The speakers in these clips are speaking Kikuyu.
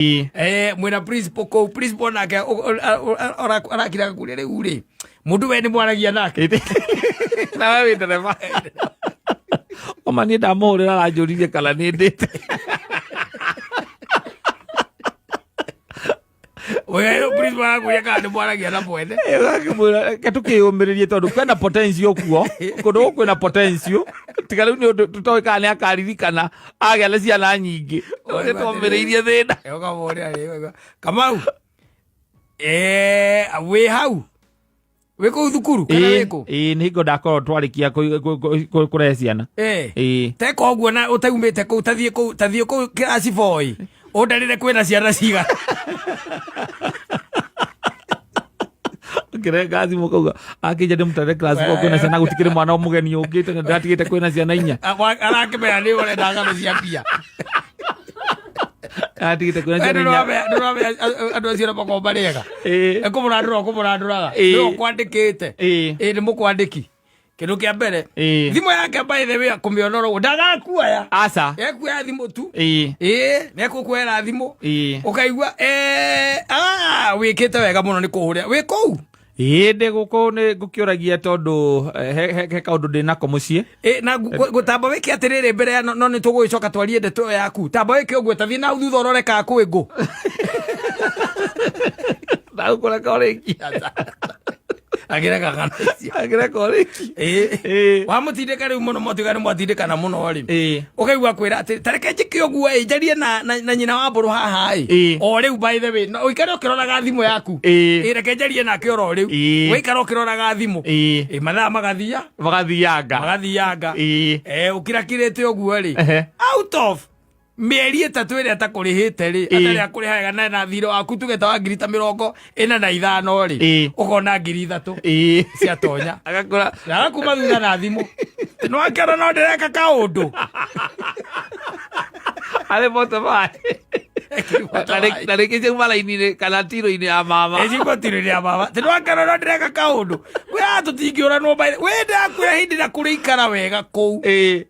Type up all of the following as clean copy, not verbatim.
Mwĩna principal kũu, principal nake arakiraga kũrĩa rĩu rĩ, mũndũ we nĩ mwaragia nake. Na we wĩ ndereba oma niĩ ndamũhũrĩra aranjũririe kana nĩ ndĩte. We principal arakũria kana nĩ mwaragia na mwene. Ũgakĩmwĩra reke tũkĩyũmĩrĩrie tondũ kwĩna potential kuo, kũndũ gũkũ kwĩna potential, tiga rĩu nĩ ũndũ tũtoĩ kana nĩ akaririkana agĩa na ciana nyingĩ nĩ twomĩrĩirie thĩna. Ũkamũria rĩ, Kamau, wĩ hau, wĩ kũu thukuru kana wĩ kũ? Ĩĩ, nĩ hingo ndakorwo twarĩkia kũrehe ciana. Ĩĩ. Teka ũguo na ũtaumĩte kũu, tathiĩ kũu, tathiĩ kũu kĩraci boy ũndarĩre kwĩna ciana cigana. Ngĩrenga thimũ kauga akĩnja ndĩmũtware class four kwĩna ciana, gũtikĩrĩ mwana mũgeni ũngĩte na ndĩratigĩte kwĩna ciana inya. Arakĩmenya nĩ ũrenda ng'ano cia mbia. Atigĩte kwĩna ciana inya. Ndũramenya andũ acio na makoragwo marĩ ega. Ekũmũrandũra ũkũmũrandũraga. Nĩwe ũkwandĩkĩte. Ĩĩ, nĩ mũkwandĩki kĩndũ kĩa mbere. Thimũ yake, by the way, akũmĩonora ũguo ndagakuoya. Aca. Ekuoya thimũ tu. Ĩĩ, nĩ ekũkuoera thimũ. Ũkaigua ah, wĩkĩte wega mũno nĩ kũhũrĩra wĩ kũu. Ĩĩ, ndĩ gũkũ, nĩ ngũkĩũragia tondũ he kaũndũ ndĩ nako mũciĩ. Ĩ, na gũtamba wĩke atĩrĩrĩ mbere ya no nĩ tũgũgĩcoka twarie ndeto ĩyo yaku, tamba wĩke ũguo, tathiĩ na thutha ũrore kana kwĩ ngũ. Ndagũkũreka ũrĩki. Agĩreka ng'ano icio. Agĩreka ũrĩki. Ĩĩ. Wamũtindĩka rĩu mũno, mwatuĩka nĩ mwatindĩkana mũno rĩ, ũkaigua kwĩra atĩ tareke njĩke ũguo ĩ, njarie na nyina wa mbũrũ haha ĩ. O rĩu, by the way, no ũikare ũkĩroraga thimũ yaku. Ĩ, reke njarie nake oro rĩu. Waikara ũkĩroraga thimũ. Ĩ, mathaa magathia. Magathianga. Magathianga. Ũkirakirĩte ũguo rĩ, out of mĩeri 3 ĩrĩa atakũrĩhĩte rĩ, atarĩ akũrĩhaga na thirĩ waku tuge ta wa ngiri ta 45 rĩ, ũkona 3000 ciatonya. Agakũra. Na agakuma thutha na thimũ nĩwakĩona no ndĩreka kaũndũ. Arĩ motobai na rĩngĩ ciauma raini-inĩ kana tiro-inĩ ya mama. Ĩcigũtirĩ rĩa mama tĩ nĩwakĩona no ndĩreka kaũndũ kwĩra tũtingĩũranwo by wĩ ndakwĩra hĩndĩ na kũrĩikara wega kũu.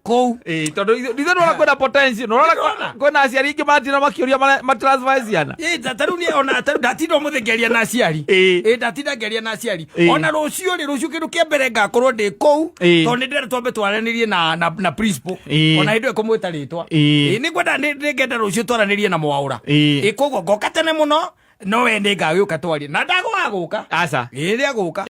Kũu. Ĩĩ, tondũ ithuĩ nĩwona kwĩna potential, nĩwona Nĩũrona? kwĩna aciari aingĩ matinda makĩũria matransfer ciana. Ĩ, ta rĩu niĩ ona ta rĩu ndatinda ũmũthĩ ngĩaria na aciari. Ĩ, ndatinda ngĩaria na aciari. Ona rũciũ rĩ, rũciũ kĩndũ kĩa mbere ngakorwo ndĩ kũu tondũ nĩ ndĩrenda twambe twaranĩrie na principal. Ona hĩndĩ ĩyo kũmwĩta rĩtwa. Ĩ, nĩ ngwenda nĩ ngenda rũciũ twaranĩrie na Mwaũra. Ĩ, koguo ngoka tene mũno, no we nĩ ngagĩũka twarie na ndagwaga gũka. Aca. Ĩ, rĩa gũka.